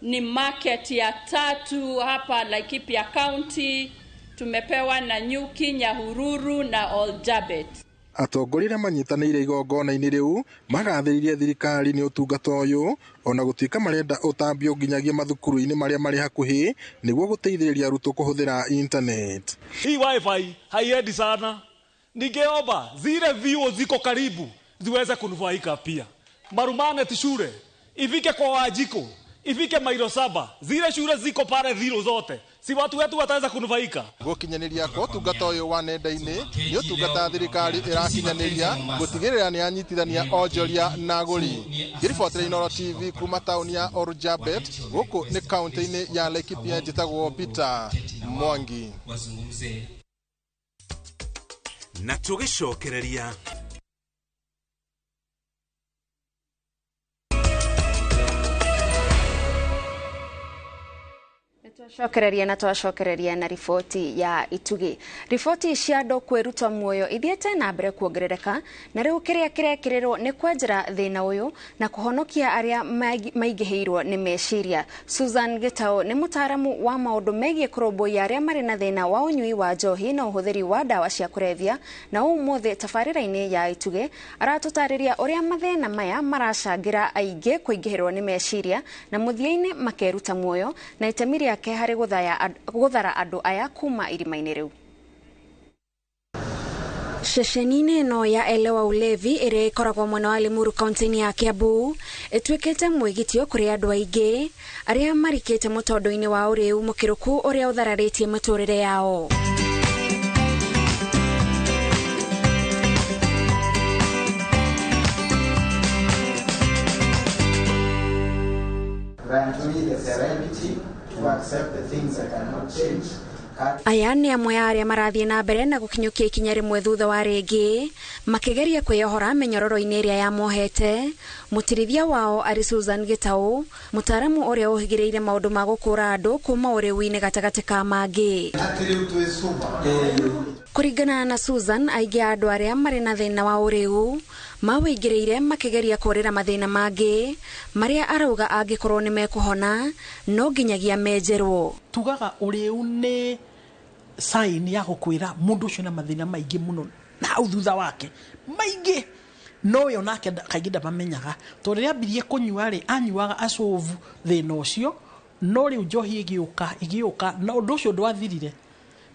ni market ya 3 hapa Laikipia County. Tumepewa na Nyuki, Nyahururu na Oljabet. Atongoria arĩa manyitanĩire igongona-inĩ rĩu magathĩrĩirie thirikari nĩ ũtungata ũyũ ona gũtuĩka marenda ũtambio nginyagia mathukuru-inĩ marĩa marĩ hakuhĩ nĩguo gũteithĩrĩria arutwo kũhũthĩra internet. Hii wifi haiendi sana. Ningeomba zile vyuo ziko karibu ziweze kunufaika pia. Marumanet shule ifike kwa Wajiko, ifike mailo 7, zile shule ziko pale dhiro zote, si watu wetu wataweza kunufaika. Gũkinyanĩria kwa ũtungata ũyũ wa nenda-inĩ nĩ ũtungata thirikari ĩrakinyanĩria gũtigĩrĩra nĩ yanyitithania onjoria na agũri. Ngĩribotera Inooro TV kuma taũni ya Oljabet gũkũ nĩ kaunti-inĩ ya Laikipia, njĩtagwo Peter Mwangi. Na tũgĩcokereria Twacokereria na twacokereria na riboti ya Itugi. Riboti cia andũ kwĩruta muoyo ithiĩte na mbere kuongerereka, na rĩu kĩrĩa kĩrekĩrĩrwo nĩ kwenjera thĩna ũyũ na kũhonokia arĩa maingĩhĩirwo nĩ meciria. Susan Gitau nĩ mũtaaramu wa maũndũ megiĩ kũrũmbũiya arĩa marĩ na thĩna wa ũnyui wa njohi na ũhũthĩri wa ndawa cia kũrebia, na ũmũthĩ tabarĩra-inĩ ya Itugi aratũtarĩria ũrĩa mathĩna maya maracangĩra aingĩ kũingĩhĩrwo nĩ meciria na mũthia-inĩ makeruta muoyo, na itemi rĩake harĩ gũthara andũ aya kuma irima-inĩ rĩu. Ceceni-inĩ ĩno ya Elewa Ulevi ĩrĩa ĩkoragwo mwena wa Limuru kaunti-inĩ ya Kiambu ĩtuĩkĩte mwĩgitio kũrĩ andũ aingĩ arĩa marikĩte mũtondo-inĩ wa ũrĩu mũkĩrũku ũrĩa ũthararĩtie mĩtũrĩre yao. Grant me the serenity to accept the things I cannot change. Aya nĩ amwe a arĩa marathiĩ na mbere na gũkinyũkia ikinya rĩmwe thutha wa rĩngĩ makĩgeria kwĩyohora mĩnyororo-inĩ ĩrĩa yamohete. Mũtirithia wao arĩ Susan Gitau, mũtaaramu ũrĩa ũhĩgĩrĩire maũndũ ma gũkũra andũ kuma ũrĩu-inĩ gatagatĩ ka mangĩ. Kũringana na Susan, aingĩ a andũ arĩa marĩ na thĩna wa ũrĩu mawĩingĩrĩire makĩgeria kũrĩra mathĩna mangĩ marĩa arauga angĩkorwo nĩ mekũhona no nginyagia menjerwo. Tugaga ũrĩu nĩ sign ya gũkwĩra mũndũ ũcio na mathĩna maingĩ mũno na hau thutha wake maingĩ, no we onake kaingĩ ndamamenyaga, tondũ rĩrĩa ambirie kũnyua rĩ, anyuaga acovu thĩna ũcio, no rĩu njohi ĩgĩũka na ũndũ ũcio ndwathirire.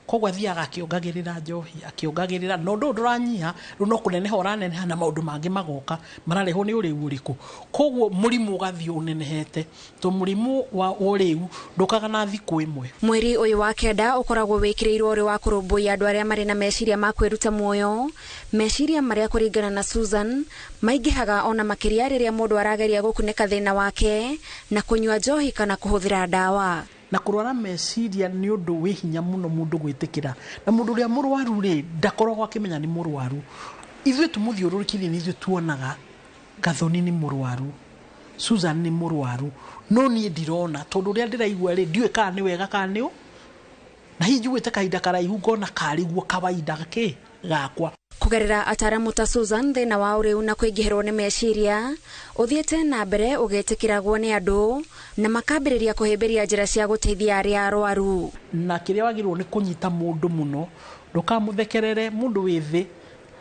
Koguo athiaga akĩongagĩrĩra njohi, akĩongagĩrĩra, na ũndũ ũyũ ndũranyiha, rĩu no kũneneha ũraneneha na maũndũ mangĩ magoka mararehwo nĩ ũrĩu ũrĩkũ. Koguo mũrimũ ũgathiĩ ũnenehete, to mũrimũ wa ũrĩu ndũkaga na thikũ ĩmwe. Mweri ũyũ wa kenda ũkoragwo wĩkĩrĩirwo ũrĩ wa kũrũmbũiya andũ arĩa marĩ na meciria ma kwĩruta muoyo, meciria marĩa kũringana na Susan maingĩhaga ona makĩria rĩrĩa mũndũ arageria gũkunĩka thĩna wake na kũnyua njohi kana kũhũthĩra ndawa. Na kũrwara meciria nĩ ũndũ wĩ hinya mũno mũndũ gwĩtĩkĩra, na mũndũ ũrĩa mũrwaru rĩ ndakoragwo akĩmenya nĩ mũrwaru. Ithuĩ tũmũthiũrũrũkĩirie nĩ ithuĩ tuonaga Gathoni nĩ mũrwaru, Susan nĩ mũrwaru, no niĩ ndirona tondũ ũrĩa ndĩraigua rĩ ndiũĩ kana nĩ wega kana nĩ ũ, na hihi njiguĩte kahinda karaihu ngona karĩ guo kawaida kĩ gakwa. Kũgerera ataramu ta Susan, thĩna wa ũrĩu na kũingĩhĩrwo nĩ meciria ũthiĩte na mbere ũgĩtĩkĩragwo nĩ andũ na makambĩrĩria kũhĩmbĩria njĩra cia gũteithia arĩa arwaru. Na kĩrĩa wagĩrĩirwo nĩ kũnyita mũndũ mũno, ndũkamũthekerere mũndũ wĩ thĩ,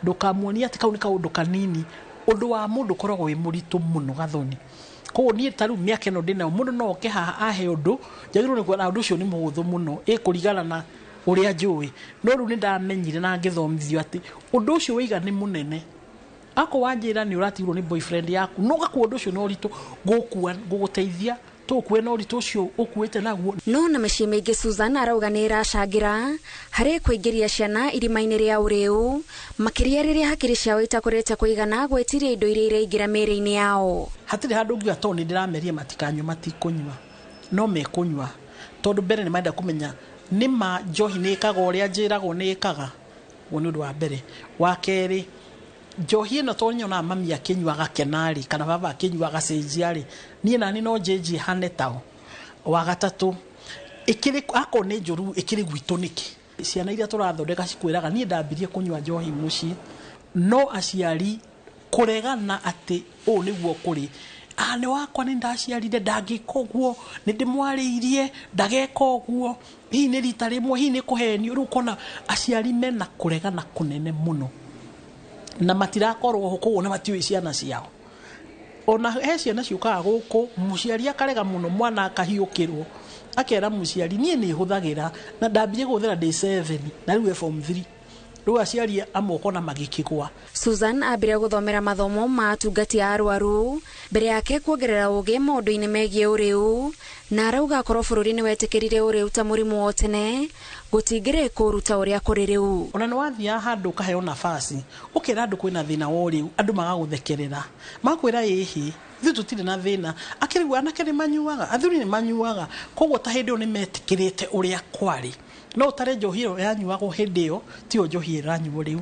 ndũkamuonie atĩ kau nĩ kaũndũ kanini. Ũndũ wa mũndũ ũkoragwo wĩ mũritũ mũno Gathoni. Koguo niĩ ta rĩu mĩaka ĩno ndĩnayo, mũndũ no oke haha ahe ũndũ, njagĩrĩirwo nĩ kuona ũndũ ũcio nĩ mũhũthũ mũno, ĩkũringana na ũrĩa njũĩ. No rĩu nĩ ndamenyire na ngĩthomithio atĩ ũndũ ũcio waiga nĩ mũnene. Akorwo wanjĩra nĩ ũratigirwo nĩ boyfriend yaku, no ũgakua ũndũ ũcio na ũritũ, ngũgũteithia tũkue na ũritũ ũcio ũkuĩte naguo. No na mĩciĩ mĩingĩ Susan arauga nĩ ĩracangĩra harĩ kũingĩria ciana irima-inĩ rĩa ũrĩu, makĩria rĩrĩa hakiri ciao itakũrĩte kũigana gwĩtiria indo iria iraingĩra mĩĩrĩ-inĩ yao. Hatirĩ handũ ũngiuga tondũ nĩ ndĩrameria matikanyue, matikũnyua, no mekũnyua tondũ mbere nĩ marenda kũmenya nĩ ma njohi nĩ ĩkaga ũrĩa njĩragwo nĩ ĩkaga. Ũguo nĩ ũndũ wa mbere. Wa kerĩ, njohi ĩno tondũ nyonaga mami akĩnyua agakena rĩ, kana baba akĩnyua agacenjia rĩ, niĩ nani no njenjie hane tao. Wa gatatũ, ĩkĩrĩ akorwo nĩ njũru ĩkĩrĩ gwitũ nĩkĩ? Ciana iria tũrathondeka cikwĩraga niĩ ndambirie kũnyua njohi mũciĩ, no aciari kũregana atĩ ũũ nĩguo kũrĩ. Nĩ wakwa nĩ ndaciarire ndangĩka ũguo, nĩ ndĩmwarĩirie ndageka ũguo, hihi nĩ rita rĩmwe, hihi nĩ kũhenio. Rĩu ũkona aciari mena kũregana kũnene mũno na matirakorwo ho, koguo na matiũĩ ciana ciao. Ona he ciana ciũkaga gũkũ, mũciari akarega mũno, mwana akahiũkĩrwo akera mũciari niĩ nĩ hũthagĩra na ndambirie kũhũthĩra ndĩ 7 na rĩu e form 3. Rĩu aciari amwe ũkona magĩkĩgwa. Susan ambire gũthomera mathomo ma atungati a arwaru mbere yake kuongerera ũgĩ maũndũ-inĩ megiĩ ũrĩu, na arauga akorwo bũrũri nĩ wetĩkĩrire ũrĩu ta mũrimũ wa tene gũtingĩrĩ kũruta ũrĩa kũrĩ rĩu. Ona nĩ wathiaga handũ ũkaheo nafasi, ũkera andũ kwĩna thĩna wa ũrĩu, andũ magagũthekerera, makwĩra ĩhĩ ithuĩ tũtirĩ na thĩna, akĩrĩu anake nĩ manyuaga, athuri nĩ manyuaga. Koguo ta hĩndĩ ĩyo nĩ metĩkĩrĩte ũrĩa kwarĩ. No ũtare njohi ĩyo yanyuagwo hĩndĩ ĩyo tiyo njohi ĩranyuo rĩu.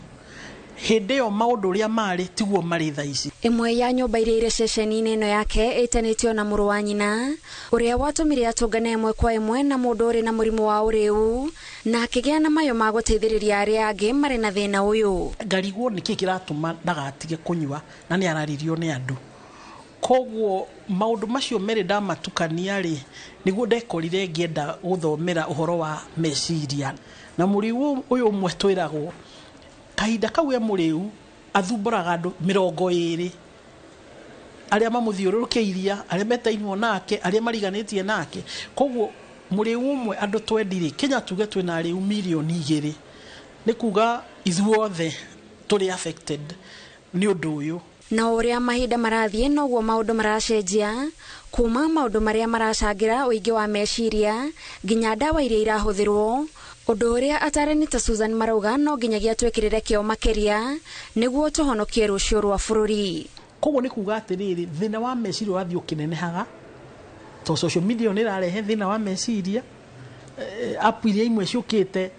Hĩndĩ ĩyo maũndũ ũrĩa marĩ tiguo marĩ thaa ici. Ĩmwe ya nyũmba iria irĩ ceceni-inĩ ĩno yake ĩtanĩtio na mũrũ wa nyina ũrĩa watũmire atũngane ĩmwe kwa ĩmwe na mũndũ ũrĩ na mũrimũ wa ũrĩu na akĩgĩa na mayo ma gũteithĩrĩria arĩa angĩ marĩ na thĩna ũyũ. Ngarigwo nĩkĩ kĩratũma ndagatige kũnyua na nĩ araririo nĩ andũ. Koguo maũndũ macio merĩ ndamatukania rĩ, nĩguo ndekorire ngĩenda gũthomera ũhoro wa meciria. Na mũrĩu ũyũ ũmwe twĩragwo kahinda kau e mũrĩu athumbũraga andũ 20 arĩa mamũthiũrũrũkĩirie, arĩa metainwo nake, arĩa mariganĩtie nake. Koguo mũrĩu ũmwe andũ twendirĩ Kenya tuge twĩna arĩu 2 milioni, nĩ kuga ithuothe tũrĩ affected nĩ ũndũ ũyũ. Na ũrĩa mahinda marathiĩ noguo maũndũ maracenjia, kuma maũndũ marĩa maracangĩra ũingĩ wa meciria nginya ndawa iria irahũthĩrwo, ũndũ ũrĩa atarani ta Susan marauga no nginyagia twĩkĩrĩre kĩo makĩria nĩguo tũhonokie rũciũ rwa bũrũri. Koguo nĩ kuga atĩrĩrĩ, thĩna wa meciria ũrathiĩ ũkĩnenehaga to social media nĩ ĩrarehe thĩna wa meciria. App iria imwe ciũkĩte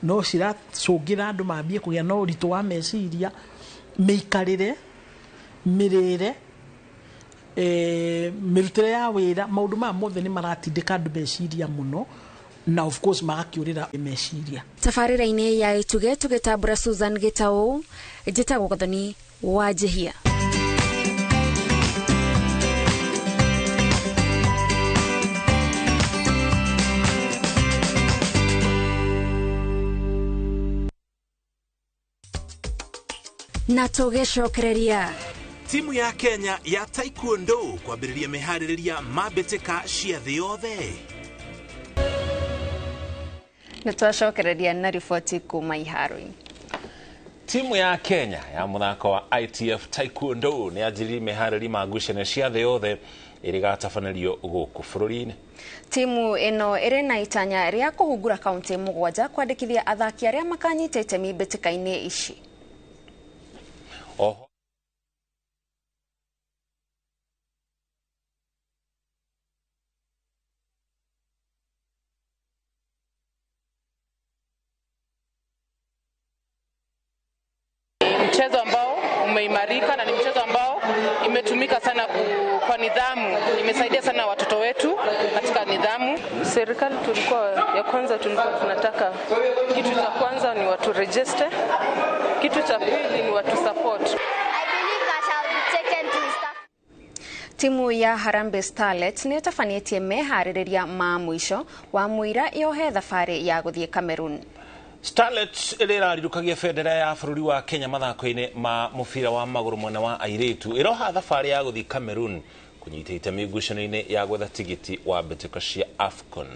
no ciracũngĩra andũ mambie kũgĩa na ũritũ wa meciria, mĩikarĩre, mĩrĩre, mĩrutĩre ya wĩra, maũndũ maya mothe nĩ maratindĩka andũ meciria mũno na of course magakĩũrĩra meciria. Tabarĩra-inĩ ya Ituge tũgĩtambũra Susan Gĩtaũ, njĩtagwo Gathoni wa Njihia. Na tũgĩcokereria Timu ya Kenya ya Taekwondo kwambĩrĩria meharĩrĩria ma mbĩtĩka cia thĩ yothe. Nĩ twacokereria na riboti kuma iharo-inĩ. Timu ya Kenya ya mũthako wa ITF Taekwondo nĩ yanjĩrĩirie meharĩrĩria ma ngucanio cia thĩ yothe ĩrĩa ĩgatabanĩrio gũkũ bũrũri-inĩ. Timu ĩno ĩrĩ na itanya rĩa kũhungura kaunti 7 kwandĩkithia athaki arĩa makanyita itemi mbĩtĩka-inĩ ici. Oho mchezo ambao umeimarika na ni mchezo ambao imetumika sana kwa nidhamu, imesaidia sana watoto wetu katika nidhamu. Serikali tulikuwa ya kwanza, tulikuwa tunataka kitu cha kwanza ni watu register, kitu cha pili ni watu support. Timu ya Harambee Starlets nĩ ĩtabanĩtie meharĩrĩria ma mũico wa mũira yohe thabarĩ ya gũthiĩ Cameroon. Starlets ĩrĩa ĩrarirũkagia bendera ya bũrũri wa Kenya mathako-inĩ ma mũbira wa magũrũ mwena wa airĩtu ĩroha thabarĩ ya gũthiĩ Cameroon kũnyita itemi ngucanio-inĩ ya gwetha tigiti wa mbĩtĩka cia AFCON.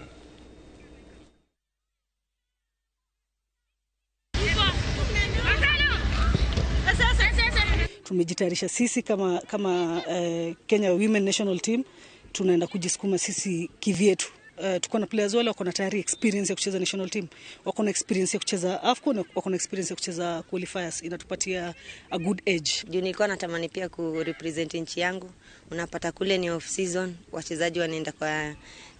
Tumejitayarisha sisi kama Kenya Women National Team, tunaenda kujisukuma sisi kivyetu. Tuko na players wale wako na tayari experience ya kucheza national team, wako na experience ya kucheza AFCON, wako na experience ya kucheza qualifiers, inatupatia a good edge. Juu nilikuwa natamani pia ku represent nchi yangu. Unapata kule ni off season, wachezaji wanaenda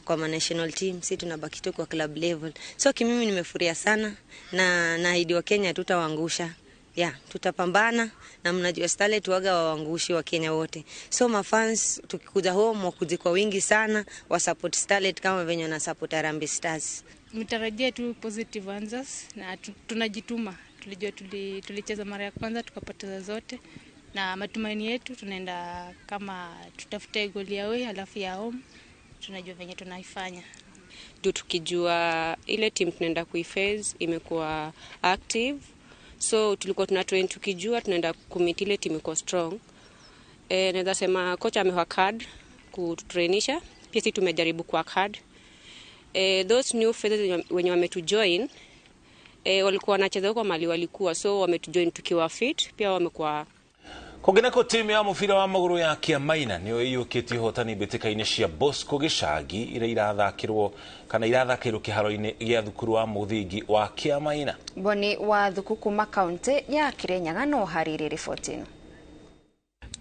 kwa national team, sisi tunabaki tu kwa club level. So kimimi nimefuria sana na naahidi wa Kenya tutawaangusha. Yeah, tutapambana na mnajua Starlet waga waangushi wa Kenya wote. So mafans tukikuja home wakuje kwa wingi sana wa support Starlet kama venye wana support Harambee Stars. Mtarajia tu positive answers na tunajituma. Tulijua tulicheza mara ya kwanza tukapoteza zote, na matumaini yetu tunaenda kama tutafute goli ya away halafu ya home tunajua venye tunaifanya. Juu tukijua ile team tunaenda kuiface imekuwa active, so tulikuwa tuna train tukijua tunaenda kumit ile team iko strong. Naweza sema kocha amework hard kututrainisha, pia sisi tumejaribu kuwork hard. Those new faces wenye wametujoin walikuwa wanacheza huko mali walikuwa, so wametujoin tukiwa fit, pia wamekuwa. Kwingineko timu ya mũbira wa magũrũ ya Kĩamaina nĩyo ĩiyũkĩtie ũhotani mbĩtĩka-inĩ cia Bosco Gĩcagi iria irathakĩrwo kana irathakĩirwo kĩharo-inĩ gĩa thukuru wa mũthingi wa Kĩamaina. Boni wa thuku kuma kaunti ya Kirinyaga no harĩirie riboti ĩno.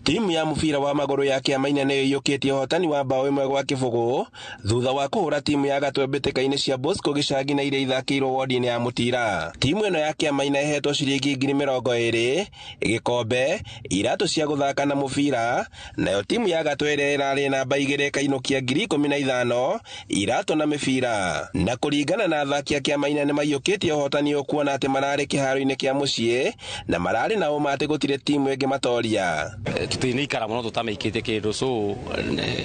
Timu ya mũbira wa magũrũ ya Kĩamaina nĩyo ĩiyũkĩtie ũhotani wa bao 1-0 thutha wa kũhũra timu ya Gatwe mbĩtĩka-inĩ cia Bosco gĩcagi na iria ithakĩirwo wodi-inĩ ya Mũtira. Timu ĩno ya Kĩamaina ĩhetwo ciringi 20,000, gĩkombe, iratũ cia gũthaka na mũbira, nayo timu ya Gatwe ĩrĩa ĩrarĩ namba 2 ĩkainũkia 15,000, iratũ na mĩbira. Na kũringana na athaki a Kĩamaina nĩ maiyũkĩtie ũhotani ũyũ kuona atĩ mararĩ kĩharo-inĩ kĩa mũciĩ na mararĩ na ũma atĩ gũtirĩ timu ĩngĩmatoria. Tutini ikara muno tutamaikite kindu so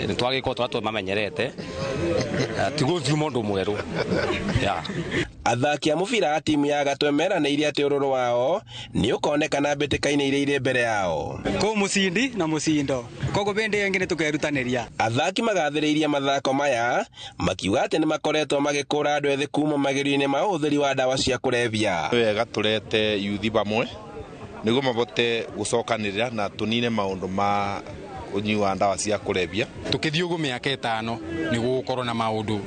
ni twagikwo twa twamamenyerete tiguthio mundu mweru. Athaki a mũbira a timu ya Gatwe meranĩire atĩ ũrũrũ wao nĩ ũkonekana mbĩtĩka-inĩ iria irĩ mbere yao. Kũ mũcindi na mũcindo koguo bĩndĩ ĩngĩ nĩ tũkerutanĩria. Athaki magathĩrĩirie mathako maya makiuga atĩ nĩ makoretwo magĩkũra andũ ethĩ kuma magerio-inĩ ma ũhũthĩri wa ndawa cia kũrebia. Wega tũrete yuthi bamwe nĩguo mabote gũcokanĩrĩra na tũnine maũndũ ma ũnyui wa ndawa cia kũrebia. Tũkĩthiĩ ũguo mĩaka 5 nĩ gũgũkorwo na maũndũ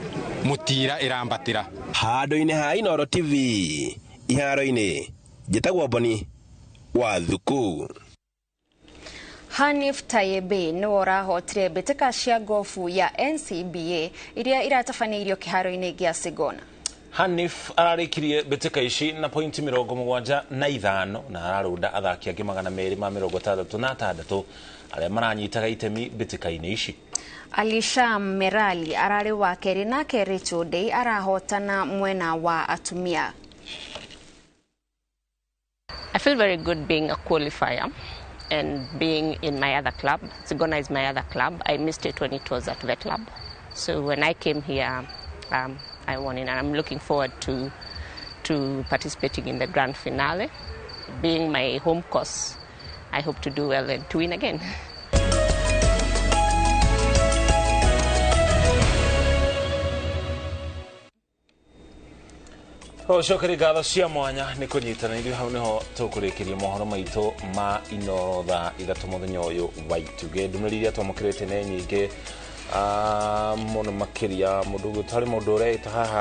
mũtira ĩrambatĩra. Handũ-inĩ ha Inooro TV iharo-inĩ, njĩtagwo Boni wa Thuku. Hanif Tayebe nĩwe ũrahotire mbĩtĩka cia gofu ya NCBA iria iratabanĩirio kĩharo-inĩ gĩa Sigona. Hanif ararĩkirie mbĩtĩka ici na pointi 75 na ararũnda athaki angĩ 266 arĩa maranyitaga itemi mbĩtĩka-inĩ ici. Alisha Merali ararĩ wa kerĩ nake Rachel Day arahotana mwena wa atumia. I feel very good being a qualifier and being in my other club. Sigona is my other club. I missed it when it was at Vet Lab. So when I came here, I won it, and I'm looking forward to participating in the grand finale. Being my home course, I hope to do well and to win again. Gũcokeria ngatho cia mwanya nĩ kũnyitana ithuĩ hau nĩho tũkũrĩkĩria mohoro maitũ ma Inooro thaa 3 mũthenya ũyũ wa Itugĩ. Ndũmĩrĩri iria twamũkĩrĩte nĩ nyingĩ mũno makĩria. Mũndũ ũtarĩ mũndũ ũreĩta haha.